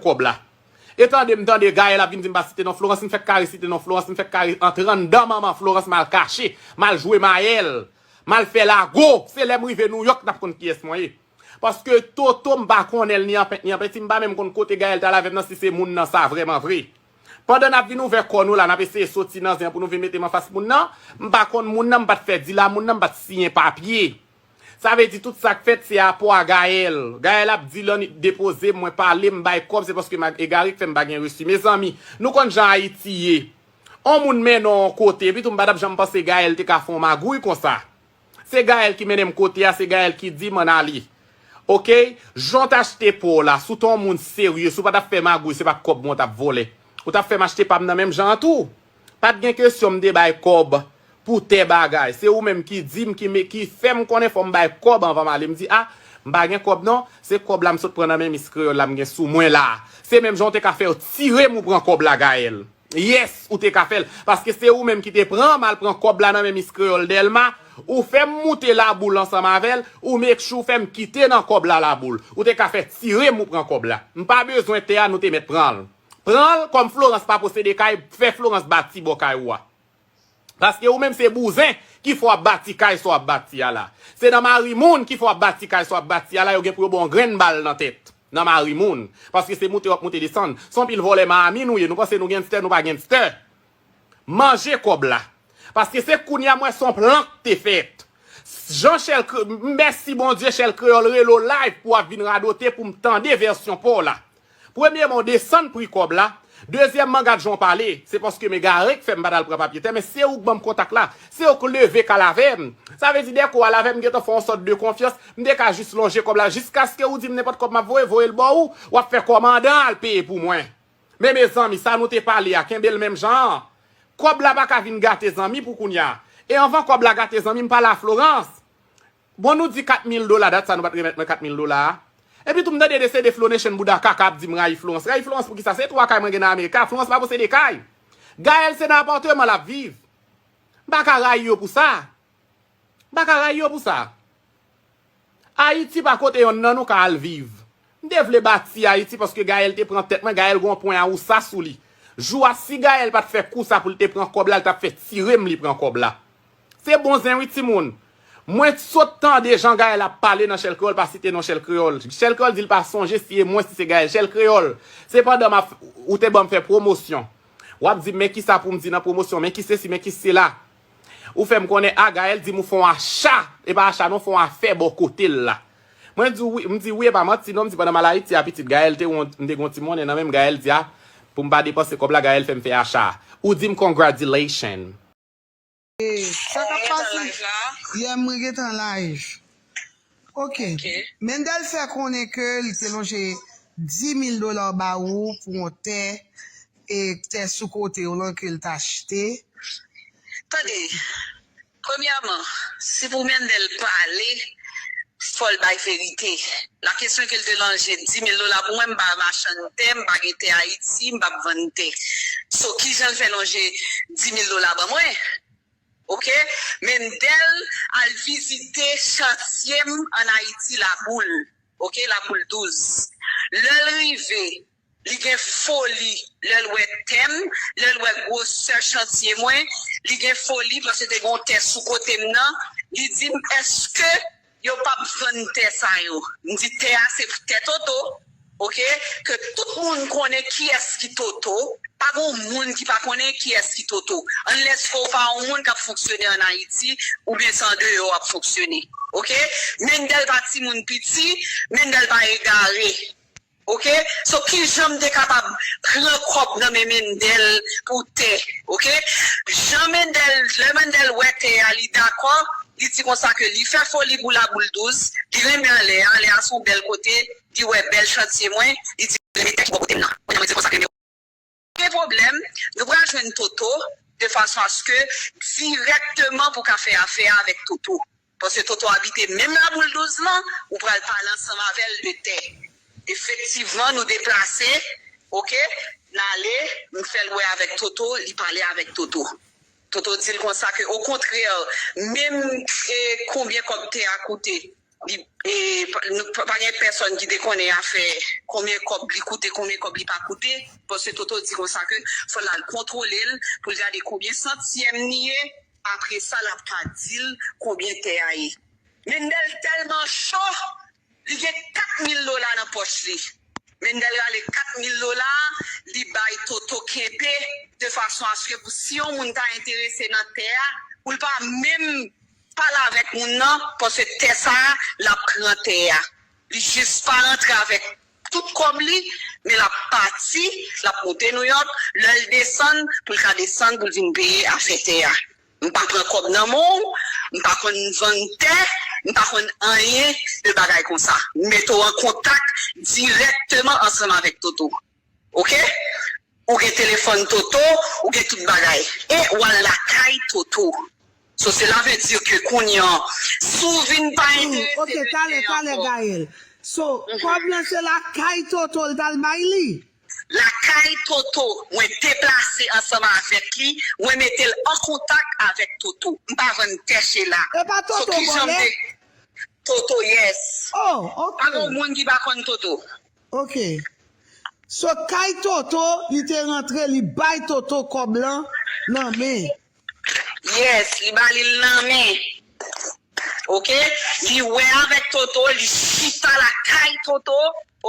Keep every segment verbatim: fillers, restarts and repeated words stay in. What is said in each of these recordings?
kòb la. E tande m tande Gaël ap vin di m pa site non Florence, m fèk kare site non Florence, m fèk kare antre anndan manman Florence, m al kache, m al jwe mayèl, m al fè lago. Se lè m rive Nouyòk n ap konn kiyès mwen ye. Paske Toto m pa konnen l ni an pent ni an penti, m pa menm konn kote Gaël t al avè m nan si se moun nan sa vrèman vre. Pandan n ap vin ouvè kò nou la, n ap eseye soti nan zen an pou nou vin mete m anfas moun nan, m pa konn moun nan, m pa t fè dil a moun nan, m pa t siyen papye. Sa vle di tout sa k fèt se apò a Gaël. Gaël ap di l annik depoze m, mwen pale, m bay kòb, se paske m egare k fè m pa gen resi. Mezanmi, nou konn jan Ayiti ye. On moun mennen w on kote, epi tou m pa t ap janm panse Gaël te ka fè on magouy konsa. Se Gaël ki mennen m kote a, se Gaël ki di m ann ale. Oke? Jan w t achte pa w la, si w te on moun serye, si w pa t ap fè magouy, se pa t kòb mwen w t ap vòlè. Ou t ap fè m achte pa m nan menm jan an tou. Pa t gen kesyon m te bay kòb pou tè bagay. Se ou menm ki di m, ki, me- ki fè m konnen fò m bay kòb anvan m ale. M di, a, m pa gen kòb non, se kòb la m sot pran nan men Miss Kreyòl la m gen sou mwen la. Se menm jan w te ka fè yo tire m ou pran kòb la, Gaël. Yes, ou te ka fè l. Paske se ou menm ki te pran m al pran kòb la nan men Miss Kreyòl Dèlma. Ou fè m moute Laboul ansanm avè l, ou make sure w fè m kite nan kòb la Laboul. Ou te ka fè tire m ou pran kòb la. M pa bezwen tè a, nou te mèt pran l. Pran l, kòm Florence pa posede kay, fè Florence bati bò kay ou a. Paske ou menm se bouzen ki fè w ap bati kay sa w ap bati a la. Se nan mari moun ki fè w ap bati kay sa w ap bati a la, yo gen pou yo ba w yon grenn bal nan tèt. Nan mari moun. Paske se moute w ap moute desann. Se yon pil vòlè Miami nou ye. Nou panse nou gangstè, nou pa gangstè. Manje kòb la. Paske se kounye a m wè se yon plan k te fèt. Jan Chèl Kre-, mèsi Bondye, Chèl Kreyòl rele w live pou w ap vin radote pou m tande vèsyon pa w la. Premyèman, w desann pri kòb la. Dezyèmman, gad jan w pale. Se paske m egare k fè m pa t al pran papye tè, men se ou k ban m kontak la. Se ou k leve k al avè m. Sa vle di, dèke w al avè m, m gentan fè yon sòt de konfyans, m te ka jis lonje kòb la jiskaske ou di m nenpòt kòb m ap voye, voye l ba w, w ap fè kòmandan al peye pou mwen. Men mezanmi, sa nou te pale a, kenbe l menm jan an. Kòb la pa ka vin gate zanmi pou kounye a. E anvan kòb la gate zanmi, m pale a Florence. Bon, nou di kat mil dola, dat sa nou pa t remèt mwen kat mil dola a. Epi tou m tande de se de Flow Nation bouda kaka ap di m rayi Florence. Rayi Florence poukisa? Se twa kay mwen gen nan Amerika. Florence pa posede kay. Gaël se nan apatman l ap viv. M pa ka rayi yo pou sa. M pa ka rayi yo pou sa. Ayiti pa kote yonn nan nou ka al viv. M te vle bati Ayiti paske Gaël te pran tèt mwen, Gaël gon pwen a usa sou li. Jou a, si Gaël pa t fè kou sa pou l te pran kòb la, l t ap fè tire m li pran kòb la. Se bon zen wi timoun. Mwen sot tande jan Gaël ap pale nan Chèl Kreyòl, pa site non Chèl Kreyòl. Chèl Kreyòl di l pa sonje si e mwen si se Gaël. Chèl Kreyòl, se pandan m ap, ou te ban m fè pwomosyon. W ap di m men kisa pou m di nan pwomosyon, men ki sesi, men ki sela. Ou fè m konnen a Gaël di m ou fè yon acha, e pa acha non, fè yon afè bò kote l la. Mwen di w wi, m di wi, e pa manti non, m di pandan m al Ayiti a pitit Gaël te won, m te gon ti monnen nan men m, Gaël di a, pou m pa depanse kòb la, Gaël fè m fè acha. Ou di m congratulation. Sa k ap pase? Yeah, mwen gentan live. Ok. Mendel fè konnen ke li te lonje dis mil dola ba ou pou yon tè, e tè sou kote w lan ke l t achte. Tande, premyèman, si pou Mendel pale, fò l bay verite. La kesyon ke l te lonje dis mil dola pou mwen, m pa machann tè, m pa gen tè Ayiti, m p ap vann tè. So, kijan l fè lonje dis mil dola ban mwen? Oke? Mendel al vizite chantye m ann Ayiti, Laboul. Oke? Laboul douz. Lè l rive, li gen foli lè l wè tè m, lè l wè gwosè chantye mwen, li gen foli paske te gen yon tè sou kote m nan, li di m, èske yo p ap vann tè sa yo? M di, tè a se tè Toto, oke? Ke tout moun konnen kiyès ki Toto, pa gen yon moun ki pa konnen kiyès ki Toto, unless ke w pa yon moun k ap fonksyone ann Ayiti, oubyen se andeyò w ap fonksyone, oke? Mendel pa timoun piti, Mendel pa egare. Oke? So, kijan m te kapab pran kòb nan men Mendel pou tè? Oke? Jan Mendel, lè Mendel wè tè a, li dakò, li di konsa ke li fè foli pou Laboul douz, li renmen anlè a, anlè a se yon bèl kote, li wè bèl chantye mwen, li di, renmen tè ki bò kote m nan. Kounye a mwen di l konsa ke nimewo. Pa gen pwoblèm, nou pral jwenn Toto, de fason aske dirèkteman pou ka fè afè a avèk Toto. Paske Toto abite menm Laboul douz lan, ou pral pale ansanm avè l de tè. Efektivman, nou deplase, oke, n ale, m fè l wè avèk Toto, li pale avèk Toto. Toto di l konsa ke, okontrè, menm e, konbyen kòb tè a koute, Li, e, pa, nou, pa, pa gen pèsòn ki te konnen afè konbyen kòb li koute, konbyen kòb li pa koute. Paske Toto di konsa ke fò l al kontwole l pou l gade konbyen santyèm li ye. Apre sa, l ap ka di l konbyen tè a ye. Mendel tèlman cho, li gen kat mil dola nan pòch li. Mendel rale kat mil dola, li bay Toto kenbe, de fason aske pou si yon moun ta enterese nan tè a, pou l pa menm pale avèk moun nan, paske tè sa a, l ap pran tè a. Li jis pa rantre avèk tout kòb li, men l ap pati, l ap monte Nouyòk, lè l desann, pou l ka desann, pou l vin peye afè tè a. M pa pran kòb nan men w, m pa konn vann tè, m pa konn anyen de bagay konsa. M mete w an kontak dirèkteman ansanm avèk Toto. Oke? Ou gen telefòn Toto, ou gen tout bagay. E w al lakay Toto. So, cela veut dire que kounye an, si w vin pa enterese de tè ankò. Oke, talè, talè, Gaëlle. So, kòb lan se lakay Toto l t al bay li? Lakay Toto, mwen deplase ansanm avèk li, mwen mete l an kontak avèk Toto. M pa vann tè Sheila. E pa Toto vòlè? Toto, yes. Oh, ok. Pa gen moun ki pa konn Toto. Ok. So, kay Toto, li te rantre, li bay Toto kòb lan nan men. Yes, li ba li l nan men. Ok? Li wè avèk Toto, li chita lakay Toto,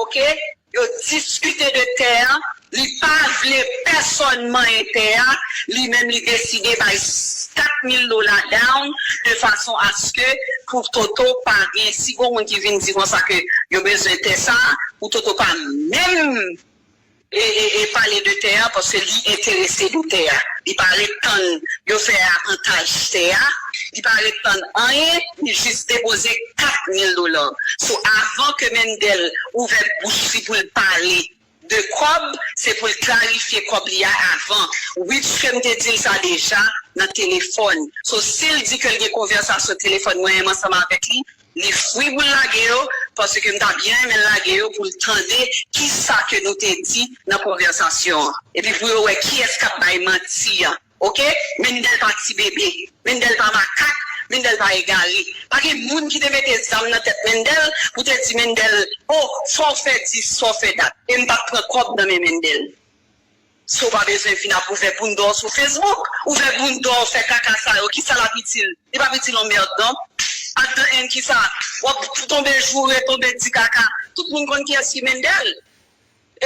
ok? Yo diskite de tè a, li pa vle pèsòn manyen tè a, li menm li deside bay kat mil dola down, de fason aske pou Toto pa gen, si gon moun ki vin di konsa ke yo bezwen tè sa, pou Toto pa menm e, e, e pale de tè a, paske li enterese de tè a. Li pa ret tann yo fè avantaj tè a, li pa ret tann anyen, li jis depoze kat mil dola. So, avan ke Mendel ouvè bouch li pou l pale de kòb, se pou l klarifye kòb li a avan. Which ke m te di l sa deja nan telefòn. So, si l di ke l gen konvèsasyon telefòn mwen menm ansanm avèk li, li fri pou l lage yo, paske m ta byen renmen l lage yo pou l tande kisa ke nou te di nan konvèsasyon an. Epi pou yo wè kiyès k ap bay manti an. Ok? Mendel pa ti bebe. Mendel pa makak. Mendel pa egare. Pa gen moun ki te mete zam nan tèt Mendel pou te di Mendel, oh, fò w fè dis, fò w fè dat. E m pa t pran kòb nan men Mendel. So w pa bezwen vin ap ouvè bounda w sou Facebook, ouvè bounda w fè kaka sa yo, kisa l ap itil? Li p ap itil yon mèd non. At the end, kisa? W ap tonbe joure, tonbe di kaka. Tout moun konn kiyès ki Mendel.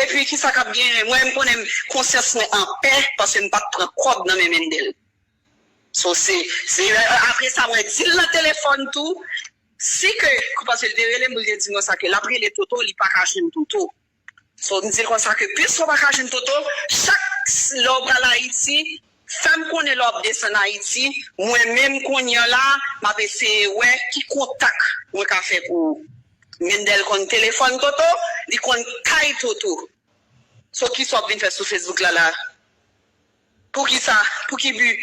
Epi kisa k ap genyen? Mwen, m konnen konsyans mwen anpè, paske m pa t pran kòb nan men Mendel. So, se, se, apre sa, mwen di l nan telefòn tou, si ke, paske l te rele m, pou l te di mwen sa, ke l ap rele Toto, li pa ka jwenn Toto. So, m di l konsa ke piske w pa ka jwenn Toto, chak s-, lè w pral Ayiti, fè m konnen lè w ap desann Ayiti, mwen menm kounye a la, m ap eseye wè ki kontak mwen ka fè pou ou. Mendel konn telefòn Toto, li konn kay Toto. So, kisa w ap vin fè sou Facebook la la? Poukisa? Pou ki bi?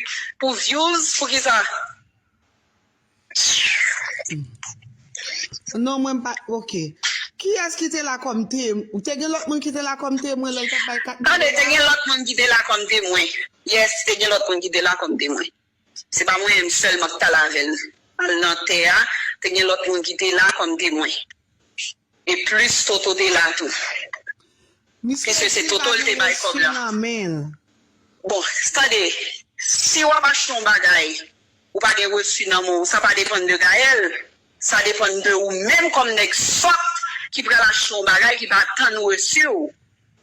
Pou views? Poukisa? Non, mwen m pa, ok. Kiyès ki te la kòm temwen? Te gen lòt moun ki te la kòm temwen lè l t ap bay kat mil dola? Tande, te gen lòt moun ki te la kòm temwen. Yes, te gen lòt moun ki te la kòm temwen. Se pa mwen menm sèlman ki t al avè l. Al nan tè a, te gen lòt moun ki te la kòm temwen. E plis Toto te la tou. Piske se Toto l te bay kòb la. Bon, tande, si w ap achte yon bagay, ou pa gen resi nan men w, sa pa depann de Gaëlle, sa depann de ou menm kòm nèg sòt ki pral achte yon bagay ki pa tann resi w.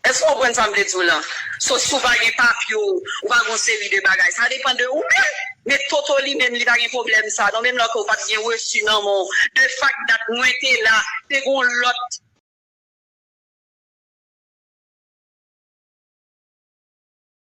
Èske w konprann sa m vle di w lan? So, si w pa gen papye w, ou pa gen yon seri de bagay, sa depann de ou menm. Men Toto li menm, li pa gen pwoblèm sa non, menm lè ke w pa t gen resi nan men w. De fact that mwen te la, te gen yon lòt